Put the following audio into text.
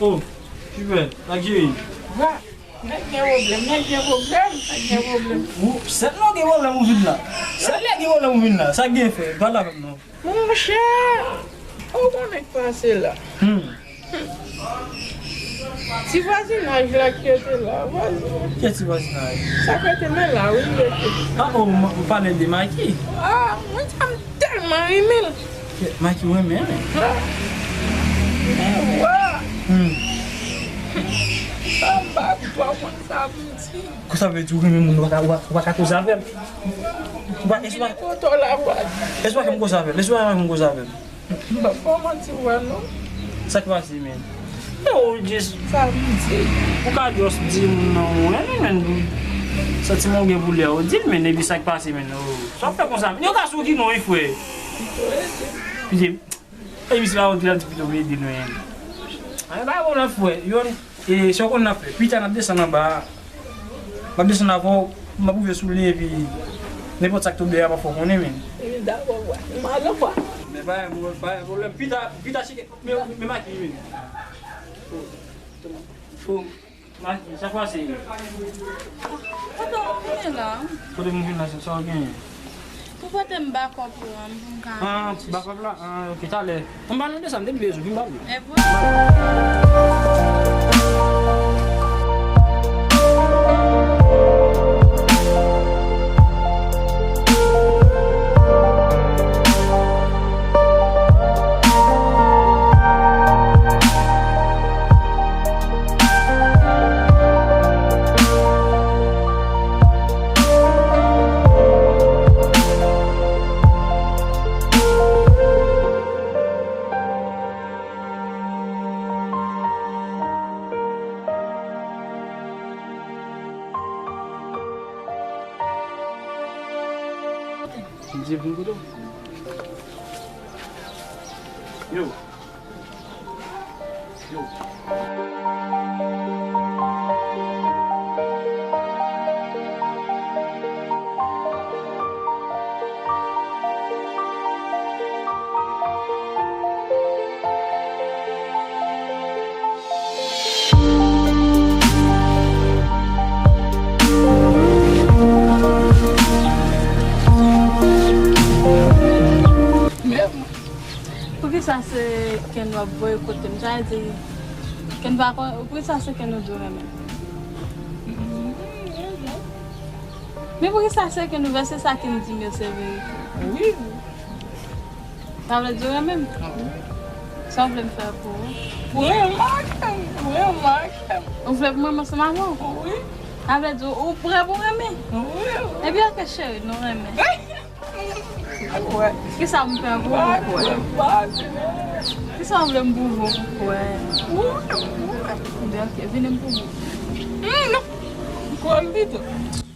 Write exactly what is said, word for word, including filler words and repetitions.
Oh, ki fè? Sa k jere? Wa, nèg gen pwoblèm, nèg gen pwoblèm, nèg gen pwoblèm. Ou, sèl lè w gen pwoblèm ou vin la. Sèl lè gen pwoblèm ou vin la. Sa k gen fè? Pale avè m non. Monchè, ou konnen k pase la. Hmm. Ti vwazinaj la ki rete la, vwazinaj. Ki ti vwazinaj? Sa k rete men la, wi, rete. Ah, oh, m, ou pale de Maki? Ah, mwen sa m tèlman renmen l. Maki renmen, men. Ah. Wa. Hmm. Sa m pa kwa konn sa pou m di. Konsa vle di ou renmen moun, ou pa ka, ou pa, ou pa ka koze avè l. Ou pa, èske ou pa, èske ou pa ka koze avè l? Èske ou pa ka koze avè l? M p ap fè w manti, wa, non. Sa k pase, men? Yo, just, sa m di. Ou ka just di moun nan ou renmen, men, santiman ou gen pou li a, ou di l, men, epi sa k pase, men, oh, sa w fè konsa, men, yo ka sou ki non, wi, frè. Pitié. E misye pa wont li ap di pito m ede nou, en. Ay, pa gen pwoblèm, frè. Yo, e, sa w konn n ap fè. Pita n ap desann anba a. M ap desann avè w, m ap rive sou li, epi nenpòt sa k tonbe a, m ap fè w konnen, men. Epi dakò, frè. M ale, frè. Men pa gen pwoblèm, pa gen pwoblèm. Pita, pita cheke, men, men Maki, men. Oh, oh. Maki, sa k pase? Kote m vin la? Kote m vin la, sa w genyen? Pou pote m bakòp ou an, pou m ka... Ah, bakòp la? Ah, ok, talè. Ann ba nou desann, depi bezwen, vin ba nou. E vre? M di vin kote w. Yo. Yo. Men, poukisa se Ken w ap voye kote m? Sa vle di, Ken pa konn, poukisa se Ken ou di w renmen? Men poukisa se Ken ou vle, se sa Ken di m yo se verite? Wi. Sa vle di w renmen m? Sa w vle m fè pou ou? Ou remake m, ou remake m. Ou vle pou mwen ansanm avè w? Wi. Sa vle di w, ou prè pou renmen? Wi. Ebyen, ok, cheri, nou renmen. Wè. Kisa m fè pou ou pou kwè? Kisa w vle m pwouve w pou kwè? Ebyen, ok, vini m pwouve w. Hmm, non. Kwè m pito.